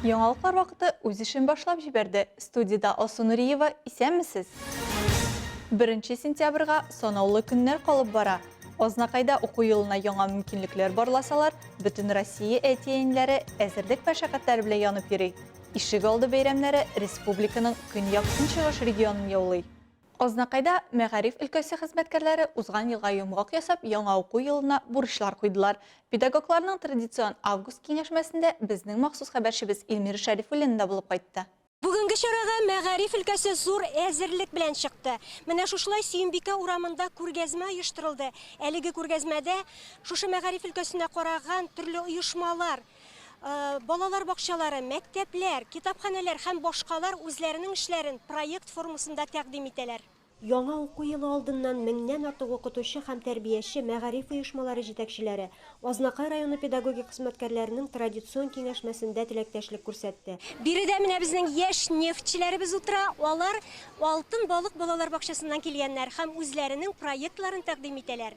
Яңалыклар вакыты үз эшен башлап җибәрде. Студиядә Алсу Нуриева, исәнмесез! 1 сентябрьгә санаулы көннәр калып бара. Азнакайда уку елына яңа мөмкинлекләр барласалар, бөтен Россия әти-әниләре әзерлек мәшәкатьләре белән янып йөри. Ишек алды бәйрәмнәре республиканың көньяк-көнчыгыш регионын яулый. Азнакайда мәгариф өлкәсе хезмәткәрләре узган елга йомгак ясап, яңа уку елына бурычлар куйдылар. Педагогларның традицион август киңәшмәсендә безнең махсус хәбәрчебез Илмира Шәрифуллина да булып кайтты. Бүгенге чарага мәгариф өлкәсе зур әзерлек белән чыкты. Менә шушылай Сөембикә урамында күргәзмә оештырылды. Әлеге күргәзмәдә шушы мәгариф өлкәсенә караган төрле оешмалар, Балалар бакчалары, мәктәпләр, китапханәләр һәм башкалар үзләренең эшләрен проект формасында тәкъдим итәләр. Яңа уку елы алдыннан меңнән артык укытучы һәм тәрбияче, мәгариф оешмалары җитәкчеләре Азнакай районы педагогик хезмәткәрләренең традицион киңәшмәсендә теләктәшлек күрсәтте. Биредә менә безнең яшь нефтьчеләребез утыра. Алар Алтын балык балалар бакчасыннан килгәннәр һәм үзләренең проектларын тәкъдим итәләр.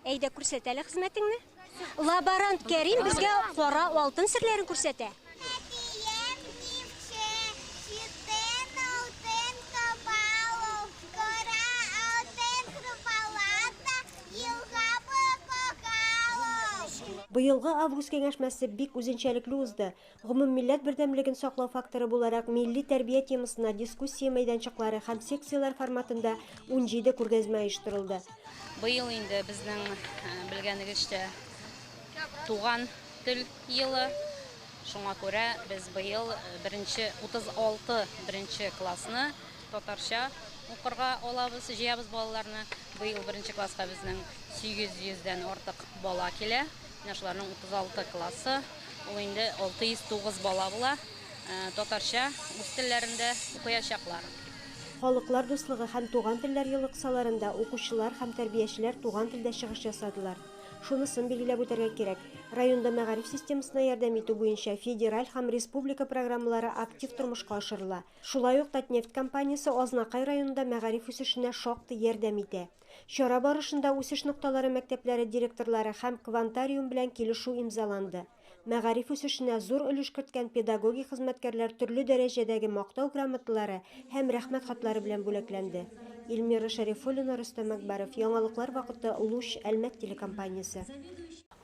Әйдә, күрсәт әле хезмәтеңне. Лаборант Кәрим безгә кара алтын серләрен күрсәтә. Әтием нефтьче, читен алтын таба ул, кара алтын крупалата елга булып ага ул. Быелгы август киңәшмәсе бик үзенчәлекле узды. Гомуммилләт бердәмлеген саклау факторы буларак милли тәрбия темасына дискуссия мәйданчыклары һәм секцияләр форматында 17 күргәзмә оештырылды. Быел инде безнең, белгәнегезчә, туган тел елы. Шуңа күрә без быел беренче 36 беренче классны татарча укырга алабыз, җыябыз балаларны. Быел беренче класска безнең 800 дән артык бала килә. Менә шуларның 36 классы, ул инде 609 бала була, татарча үз телләрендә укыячаклар. Халыклар дуслыгы һәм Туган телләр елы кысаларында укучылар һәм тәрбиячеләр туган телдә чыгыш ясадылар. Шунысын билгеләп үтәргә кирәк, районда мәгариф системасына ярдәм итү буенча федераль һәм республика программалары актив тормышка ашырыла. Шулай ук Татнефть компаниясе Азнакай районында мәгариф үсешенә шактый ярдәм итә. Чара барышында Үсеш нокталары мәктәпләре директорлары һәм Квантариум белән килешү имзаланды. Мәгариф үсешенә зур өлеш керткән педагогик хезмәткәрләр төрле дәрәҗәдәге Мактау грамоталары һәм Рәхмәт хатлары белән бүләкләнде. Эльмира Шәрифуллина, Рөстәм Әкбәров, Яңалыклар вакыты, Луч, Әлмәт телекомпаниясе.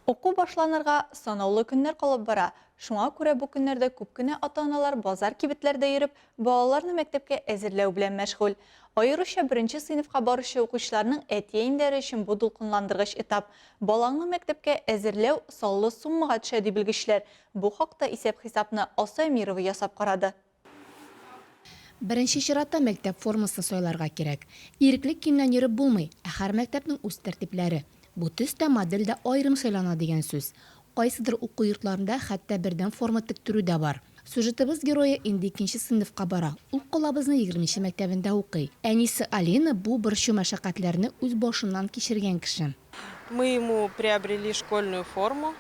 Уку башланырга санаулы көннәр калып бара. Шуңа күрә бу көннәрдә күп кенә ата-аналар базар-кибетләрдә йөреп, балаларны мәктәпкә әзерләү белән мәшгуль. Аеруча беренче сыйныфка баручы укучыларның әти-әниләре өчен бу дулкынландыргыч этап. Балаңны мәктәпкә әзерләү саллы суммага төшә, ди белгечләр. Бу хакта исәп-хисапны Алсу Әмирова ясап карады. Беренче чиратта мәктәп формасын сайларга кирәк. Ирекле киемнән йөреп булмый, ә һәр мәктәпнең үз тәртипләре. Бу төс тә, модель дә аерым сайлана дигән сүз. Кайсыдыр уку йортларында хәтта бердәм форма тектерү дә бар. Сюжетыбыз герое инде икенче сыйныфка бара, ул калабызның егерменче мәктәбендә укый. Әнисе Алина бу борчу-мәшәкатьләрне үз башыннан кичергән кеше. Мы ему приобрели школьную форму.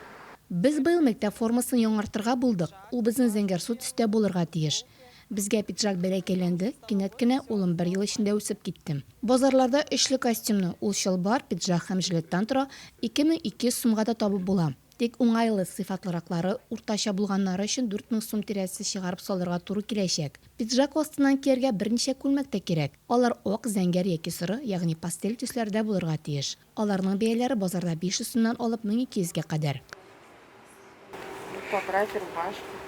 Без быел мәктәп формасын яңартырга булдык, ул безнең зәңгәрсу төстә булырга тиеш. Безгә пиджак бәләкәйләнде, кинәт кенә улым бер ел эчендә үсеп китте. Базарларда өчле костюмны, ул чалбар, пиджак һәм жилеттан тора, 2200 сумга да табып була. Тик уңайлы, сыйфатлыраклары, уртача булганнары өчен 4000 сум тирәсе чыгарып салырга туры киләчәк. Пиджак астыннан кияргә берничә күлмәк тә кирәк. Алар ак, зәңгәр яки соры, ягъни пастель төсләрдә булырга тиеш. Аларның бәяләре базарда 500 сумнан алып 1200 гә кадәр. Поправь рубашку.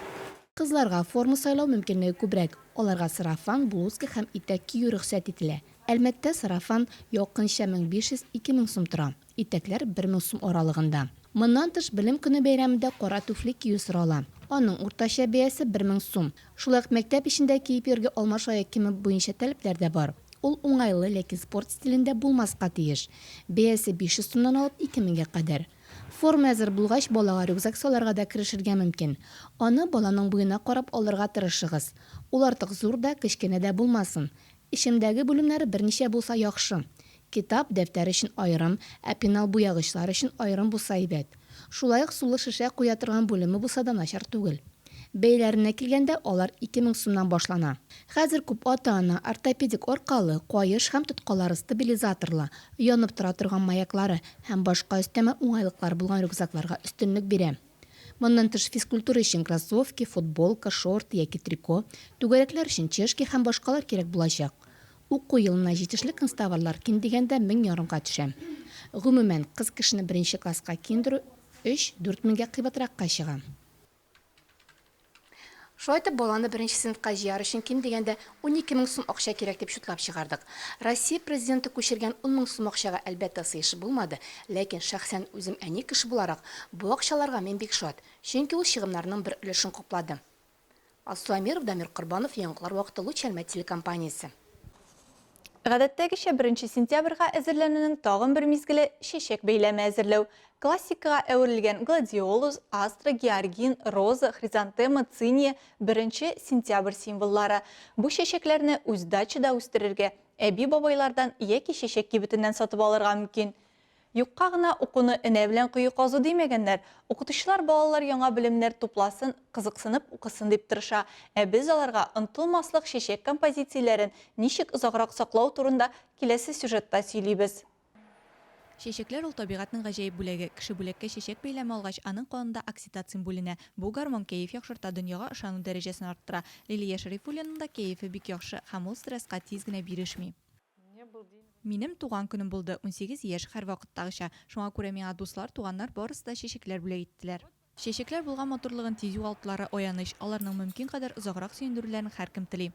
Кызларга форма сайлау мөмкинлеге күбрәк. Аларга сарафан, блузка һәм итәк кию рөхсәт ителә. Әлмәттә сарафан якынча 1500-2000 сум тора. Итәкләр 1000 сум аралыгында. Моннан тыш, Белем көне бәйрәмендә кара түфли кию сорала. Аның уртача бәясе 1000 сум. Шулай ук мәктәп эчендә киеп йөрергә алмаш аяк киеме буенча таләпләр дә бар. Ул уңайлы, ләкин спорт стилендә булмаска тиеш. Бәясе 500 сумнан алып 2000 гә кадәр. Форма әзер булгач, балага рюкзак салырга да керешергә мөмкин. Аны баланың буена карап алырга тырышыгыз. Ул артык зур да, кечкенә дә булмасын. Эчемдәге бүлемнәре берничә булса яхшы. Китап, дәфтәр өчен аерым, ә пенал буягычлар өчен аерым булса әйбәт. Шулай ук сулы шешә куя торган бүлеме булса да начар түгел. Бәяләренә килгәндә, алар 2000 сумнан башлана. Хәзер күп ата-ана ортопедик аркалы, каеш һәм тоткалары стабилизаторлы, янып тора торган маяклары һәм башка өстәмә уңайлыклар булган рюкзакларга өстенлек бирә. Моннан тыш, физкультура өчен кроссовки, футболка, шорты яки трико, түгәрәкләр өчен чешки һәм башкалар кирәк булачак. Уку елына җитешле канцтоварлар ким дигәндә 1000 ярымга төшә. Гомумән, кыз кешене беренче класска киендерү өч-дүрт меңгә кыйбатракка чыга. Шулай итеп, баланы беренче сыйныфка җыяр өчен ким дигәндә 12 мең сум акча кирәк дип чутлап чыгардык. Россия Президенты күчергән ун мең сум акчага, әлбәттә, сыешып булмады, ләкин шәхсән үзем әни кеше буларак, бу акчаларга мин бик шат, чөнки ул чыгымнарның бер өлешен каплады. Алсу Әмиров, Дамир Корбанов, Яңалыклар вакыты, Луч Әлмәт телекомпаниясе. Гадәттәгечә, беренче сентябрьгә әзерләнүнең тагын бер мизгеле, чәчәк бәйләме әзерләү. Классикага әверелгән гладиолус, астра, георгин, роза, хризантема, циния, беренче сентябрь символлары. Бу чәчәкләрне үз дачада үстерергә, әби-бабайлардан яки чәчәк кибетеннән сатып алырга мөмкин. Юкка гына укуны энә белән кое казу димәгәннәр. Укытучылар балалар яңа белемнәр тупласын, кызыксынып укысын дип тырыша. Ә без аларга онытылмаслык чәчәк композицияләрен ничек озаграк саклау турында киләсе сюжетта сөйлибез. Чәчәкләр ул табигатьнең гаҗәеп бүләге. Кеше бүләккә чәчәк бәйләме алгач, аның канында окситоцин бүленә. Бу гормон кәеф яхшырта, дөньяга ышану дәрәҗәсен арттыра. Лилия Шәрифуллинаның да кәефе бик яхшы һәм ул стресска тиз генә бирешми. Минем туган көнем булды, 18 яшь, һәрвакыттагыча. Шуңа күрә миңа дуслар, туганнар барысы да чәчәкләр бүләк иттеләр. Чәчәкләр булган матурлыгын тиз югалтулары аяныч, аларның мөмкин кадәр озаграк сөендерүләрен һәркем тели.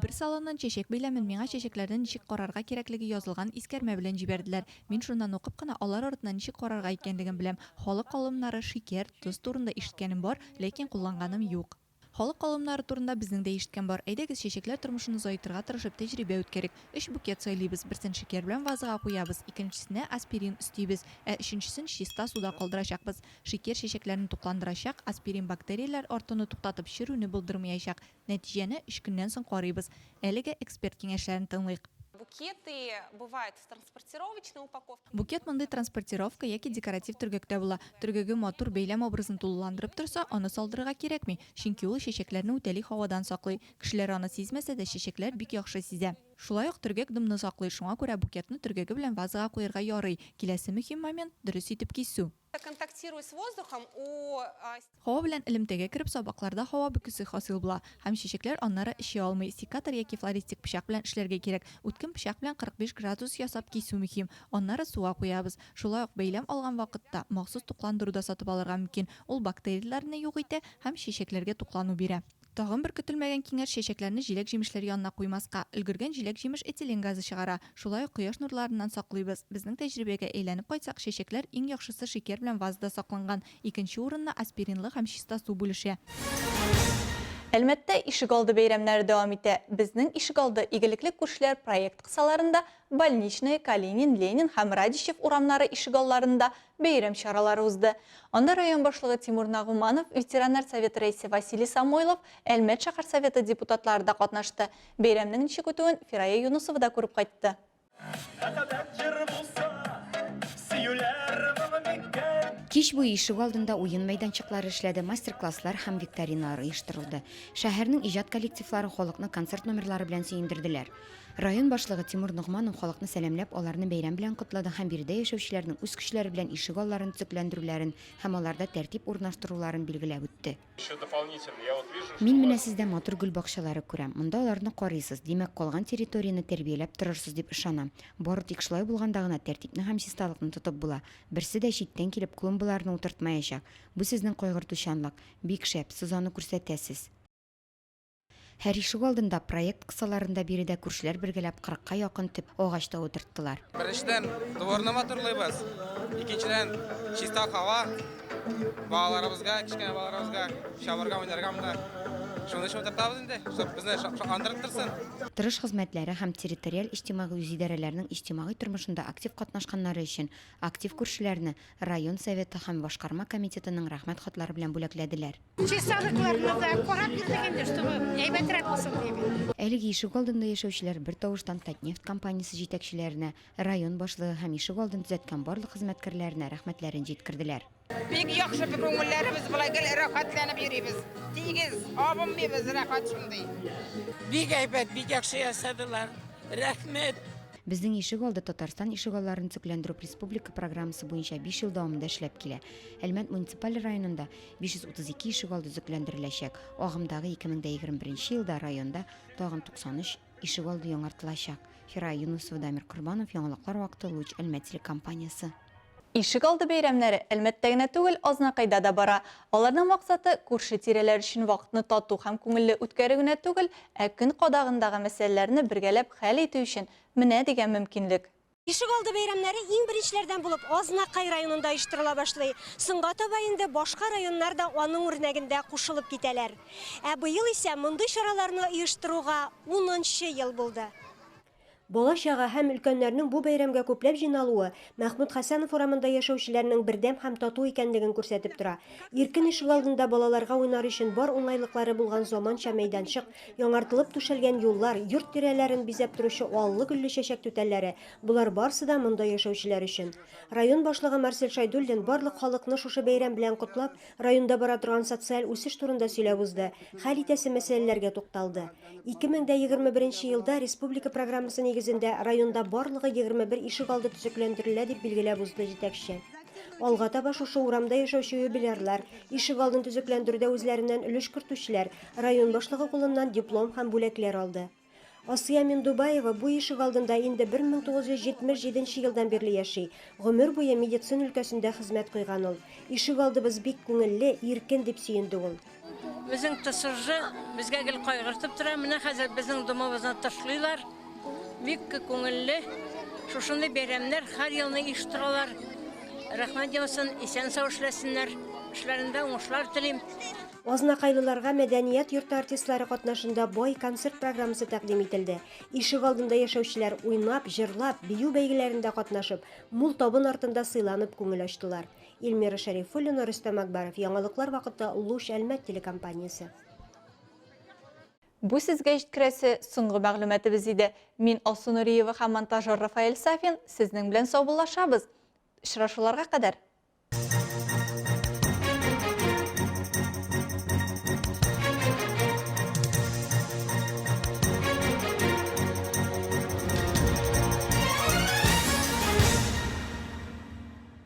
Бер салоннан чәчәк бәйләмен миңа чәчәкләрне ничек карарга кирәклеге язылган искәрмә белән җибәрделәр. Мин шуннан укып кына алар артыннан ничек карарга икәнлеген беләм. Халык алымнары, шикәр, тоз турында ишеткәнем бар, ләкин кулланганым юк. Халык алымнары турында безнең дә ишеткән бар. Әйдәгез, чәчәкләр тормышын озайтырга тырышып, тәҗрибә үткәрик. Өч букет сайлыйбыз, берсен шикәр белән вазага куябыз, икенчесенә аспирин өстибез, ә өченчесен чиста суда калдырачакбыз. Шикәр чәчәкләрне тукландырачак, аспирин бактерияләр артуны туктатып, черүне булдырмыячак. Нәтиҗәне өч көннән соң карыйбыз. Әлегә эксперт киңәшләрен тыңлыйк. Букеты бывают в транспортировочной упаковке. Букет мондый транспортировка яки декоратив төргәктә була. Төргәге матур бәйләм образын тулыландырып торса, аны салдырырга кирәкми, чөнки ул чәчәкләрне үтәли һавадан саклый. Кешеләр аны сизмәсә дә, чәчәкләр бик яхшы сизә. Шулай ук төргәк дымны саклый, шуңа күрә букетны төргәге белән вазага куерга ярый. Киләсе мөһим момент, дөрес итеп кисү. Контактируя с воздухом, у. Һава белән элемтәгә кереп, сабакларда һава бөкесе хасил була һәм чәчәкләр аннары эчә алмый. Секатор яки флористик пычак белән эшләргә кирәк. Үткен пычак белән 45 градус ясап кисү мөһим. Аннары суга куябыз. Шулай ук бәйләм алган вакытта махсус тукландыру да сатып алырга мөмкин. Ул бактерияләрне юк итә һәм чәчәкләргә туклану бирә. Тагын бер көтелмәгән киңәш, чәчәкләрне җиләк-җимешләр янына куймаска. Өлгергән җиләк-җимеш этилен газы чыгара. Шулай ук кояш нурларыннан саклыйбыз. Безнең тәҗрибәгә әйләнеп кайтсак, чәчәкләр иң яхшысы шикәр белән вазада сакланган. Икенче урынны аспиринлы һәм чиста су бүлешә. Әлмәттә ишегалды бәйрәмнәре дәвам итә. Безнең ишегалды, игелекле күршеләр проект кысаларында Больничная, Калинин, Ленин һәм Радищев урамнары ишегалларында бәйрәм чаралары узды. Анда район башлыгы Тимур Нагуманов, ветераннар советы рәисе Василий Самойлов, Әлмәт шәһәр советы депутатлары да катнашты. Бәйрәмнең ничек үтүен Фирая Юнысова да күреп кайтты. Мәхәббәт җыр булса, сөюләр моңы микән? Кич буе ишегалдында уен мәйданчыклары эшләде, мастер-класслар һәм викториналар оештырылды. Шәһәрнең иҗат коллективлары халыкны концерт номерлары белән сөендерделәр. Район башлыгы Тимур Ногманов халыкны сәламләп, аларны бәйрәм белән котлады һәм биредә яшәүчеләрнең үз көчләре белән ишегалларын төзекләндерүләрен һәм аларда тәртип урнаштыруларын билгеләп үтте. Мин менә сездә матур гөл бакчалары күрәм. Монда аларны карыйсыз, димәк, калган территорияне тәрбияләп торырсыз дип ышанам. Бары тик шулай булганда гына тәртипне һәм чисталыкны тотып була. Берсе дә читтән килеп клумбаларны утыртмаячак. Бу сезнең кайгыртучанлык. Бик шәп, сез аны күрсәтәсез. Һәр ишегалдында проект кысаларында биредә күршеләр бергәләп кырыкка якын төп агач та утырттылар. Беренчедән, дворны матурлыйбыз, икенчедән, чиста һава, балаларыбызга, кечкенә балаларыбызга чабырга, уйнарга монда. Шуның өчен утыртабыз инде, чтоб безне шатландырып торсын. Тырыш хезмәтләре һәм территориаль иҗтимагый үзидарәләрнең иҗтимагый тормышында актив катнашканнары өчен актив күршеләрне район Советы һәм башкарма комитетының Рәхмәт хатлары белән бүләкләделәр. Чисталыкларны да карап йөрдек инде, чтобы әйбәтрәк булсын дип. Әлеге ишегалдында яшәүчеләр бертавыштан Татнефть компаниясе җитәкчеләренә, район башлыгы һәм ишегалдын төзәткән барлык хезмәткәрләренә рәхмәтләрен җиткерделәр. Бик яхшы, күңелләребез болай гел рәхәтләнеп йөрибез. Тигез, абынмыйбыз, рәхәт шундый. Бик әйбәт, бик яхшы ясадылар. Рәхмәт. Безнең ишек алды Татарстан ишегалларын төзекләндерү республика программасы буенча биш ел дәвамында эшләп килә. Әлмәт муниципаль районында 532 ишегалды төзекләндереләчәк. Агымдагы 2021 елда районда тагын 93 ишегалды яңартылачак. Фирая Юнусова, Дамир Корбанов, Яңалыклар вакыты, Луч, Әлмәт телекомпаниясе. Ишек алды бәйрәмнәре Әлмәттә генә түгел, Азнакайда да бара. Аларның максаты, күрше-тирәләр өчен вакытны тату һәм күңелле үткәрү генә түгел, ә көн кадагындагы мәсьәләләрне бергәләп хәл итү өчен менә дигән мөмкинлек. Ишек алды бәйрәмнәре иң беренчеләрдән булып Азнакай районында оештырыла башлый. Соңга таба инде башка районнар да аның үрнәгендә кушылып китәләр. Ә быел исә мондый чараларны оештыруга унынчы ел булды. Бала-чага һәм өлкәннәрнең бу бәйрәмгә күпләп җыйналуы Мәхмүт Хәсәнов урамында яшәүчеләрнең бердәм һәм тату икәнлеген күрсәтеп тора. Иркен ишегалдында балаларга уйнар өчен бар уңайлыклары булган заманча мәйданчык, яңартылып түшәлгән юллар, йорт тирәләрен бизәп торучы аллы-гөлле чәчәк түтәлләре, болар барсы да монда яшәүчеләр өчен. Район башлыгы Марсель Шәйдуллин барлык халыкны шушы бәйрәм белән котлап, Районда бара торган социаль үсеш турында сөйләп узды, хәл итәсе мәсьәләләргә тукталды. 2021 елда республика программасы нигезендә районда барлыгы 21 ишегалды төзекләндерелә, дип билгеләп узды җитәкче. Алга таба шушы урамда яшәүче юбилярлар, ишегалдын төзекләндерүдә үзләреннән өлеш кертүчеләр район башлыгы кулыннан диплом һәм бүләкләр алды. Асия Миндубаева бу ишегалдында инде 1977 нче елдан бирле яши. Гомер буе медицина өлкәсендә хезмәт куйган ул. Ишегалдыбыз бик күңелле, иркен, дип сөенде ул. Безнең ТСЖ безгә гел кайгыртып тора. Менә хәзер безнең домыбызны тышлыйлар. Бик күңелле. Шушындый бәйрәмнәр һәр елны оештыралар. Рәхмәт яусын, исән-сау эшләсеннәр. Эшләрендә уңышлар телим. Азнакайлыларга мәдәният йорты артистлары катнашында бай концерт программасы тәкъдим ителде. Ишегалдында яшәүчеләр уйнап, җырлап, бию бәйгеләрендә катнашып, мул табын артында сыйланып күңел ачтылар. Эльмира Шәрифуллина, Рөстәм Акбаров, Яңалыклар вакыты, Луч Әлмәт телекомпаниясе. Бу сезгә җиткерәсе соңгы мәгълүматыбыз иде. Мин Алсу Нуриева һәм монтажер Рафаэль Сафин сезнең белән саубуллашабыз. Очрашуларга кадәр!